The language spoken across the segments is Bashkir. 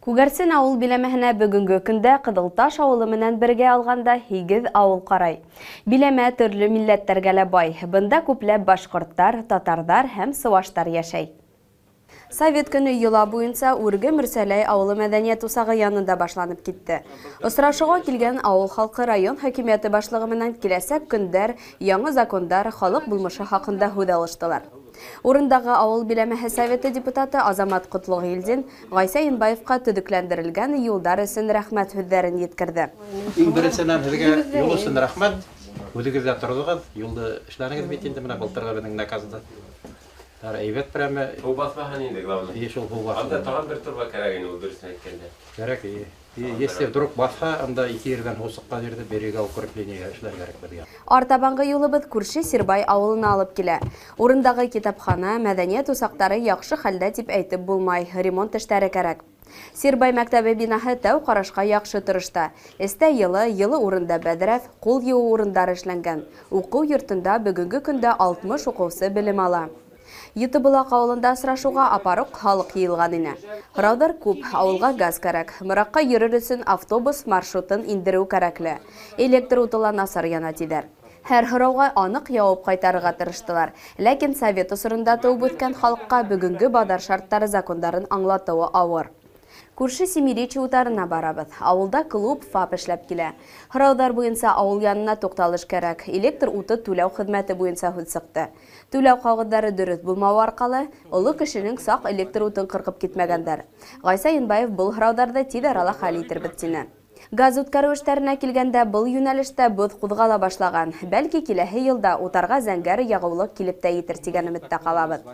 Күгәрсен ауыл биләмәһенә бөгөнгө көндә Ҡыҙылташ ауылы менән бергә алғанда 8 ауыл ҡарай. Биләмә төрлө милләттәргә лә бай. Бында күпләп башҡорттар, татарҙар һәм сыуаштар йәшәй. Совет көнө йола буйынса Үрге Мөрсәләй ауылы мәҙәниәт усағы янында башланып китте. Осрашыуға килгән ауыл халҡы район хакимиәте башлығы менән киләсәк көндәр, яңы закондар, халыҡ булмышы хаҡында һүҙ алыштылар. Урындағы ауыл биләмәһе советы депутаты Азамат Ҡотлоғилдин Ғайса Янбаевҡа төҙөкләндерелгән юлдар өсөн рәхмәт һүҙҙәрен еткерҙе. Иң беренсенән һеҙгә юл өсөн рәхмәт. Үҙегеҙ ҙә торҙоғоҙ, юлды эшләнегеҙ бит инде, менә былтырғы беҙҙең наказды. Әйбәт прәме. Һыу баҫмаһын инде, главное. И шул һыу баҫмаһын. Анда тағын бер торба кәрәк ине, ул дөрөҫөн әйткәндә. Кәрәк, и. Если вдруг баҫһа, анда ике ерҙән һыу сыҡҡан ерҙә берега укрепление эшләр кәрәк беҙгә. Артабанғы юлыбыҙ күрше Сирбай ауылына алып килә. Урындағы китапхана, мәҙәниәт усаҡтары яҡшы хәлдә тип әйтеп булмай, ремонт эштәре кәрәк. Сирбай мәктәбе бинаһы тәү ҡарашҡа яҡшы торошта. Эстә йылы, йылы урында бәҙрәф, ҡул йыуыу урындары эшләнгән. Уҡыу йортонда бөгөнгө көндә 60 уҡыусы белем ала. Йытыбулаҡ ауылында осрашыуға апаруҡ халыҡ йыйылған ине. Һорауҙар күп, ауылға газ кәрәк. Мораҡҡа йөрөр өсөн автобус маршрутын индереү кәрәкле. Электр уты ла насар яна тиҙәр. Һәр һорауға аныҡ яуап ҡайтарырға тырыштылар. Ләкин совет осоронда тыуып үҫкән халыҡҡа бөгөнгө баҙар шарттары закондарын аңлатыуы ауыр. Күрше Семиречье утарына барабыҙ. Ауылда клуб, ФАП эшләп килә. Һорауҙар буйынса ауыл янына туҡталыш кәрәк. Электр уты түләү хеҙмәте буйынса һүҙ сыҡты. Түләү ҡағыҙҙары дөрөҫ булмауы арҡалы оло кешенең саҡ электр утын ҡырҡып китмәгәндәр. Ғайса Янбаев был һорауҙарҙы тиҙ арала хәл итербеҙ тине. Газ үткәреү эштәренә килгәндә был йүнәлештә боҙ ҡуҙғала башлаған. Бәлки киләһе йылда утарға зәңгәр яғыулыҡ килеп тә етер тигән өмөттә ҡалабыҙ.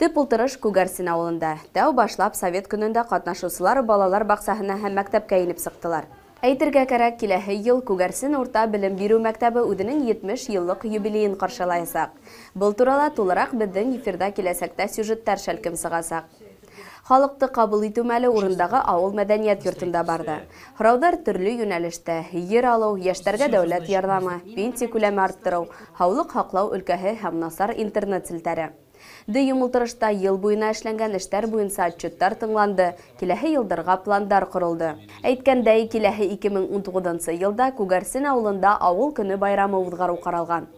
Төп ултырыш Күгәрсен ауылында. Тәү башлап совет көнөндә ҡатнашыусылар балалар баҡсаһына һәм мәктәпкә инеп сыҡтылар. Әйтергә кәрәк, киләһе йыл Күгәрсен урта белем биреү мәктәбе үҙенең 70 йыллыҡ юбилейын ҡаршылаясаҡ. Был турала тулыраҡ беҙҙең эфирҙа киләсәктә сюжеттар шәлкем сығасаҡ. Халыҡты ҡабул итеү мәле урындағы ауыл мәҙәниәт йортонда барҙы. Һорауҙар төрлө йүнәлештә: ер алыу, йәштәргә дәүләт ярҙамы, пенсия күләме арттырыу, һаулыҡ һаҡлау өлкәһе һәм насар интернет селтәре. Дөйөм ултырышта йыл буйына эшләнгән эштәр буйынса отчеттар тыңланды, киләһе йылдарға пландар ҡоролдо. Әйткәндәй, киләһе 2019 йылда Күгәрсен ауылында ауыл көнө байрамы уҙғарыу ҡаралған.